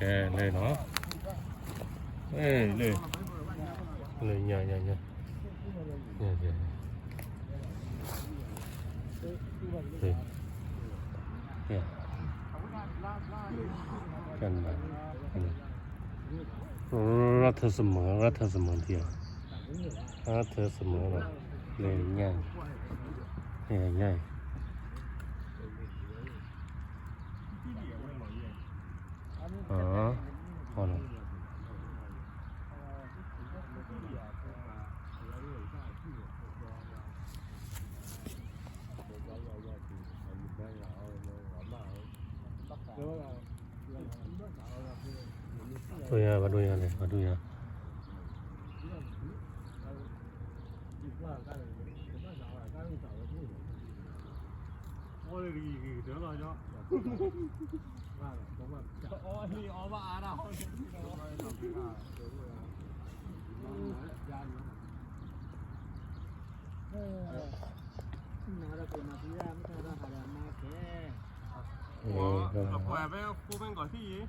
လၢနီၤ, လၢ, လၢညါညါညါ, ရၢ်ထၢၣ်စမၢၤ ရၢ်ထၢၣ်စမၢၤထံဧါ, ရၢ်ထၢၣ်စမၢၤလီၤ, လၢညါ, လၢညါအံၤ, အီၤ, အီၤလီၤ. ဒိၣ်ညါ ပှၤဒိၣ်ညါလဲၣ် ပှၤဒိၣ်ညါ. ပှၤဖဲဃိမ့ၢ်ကီၢ်ထံၣ်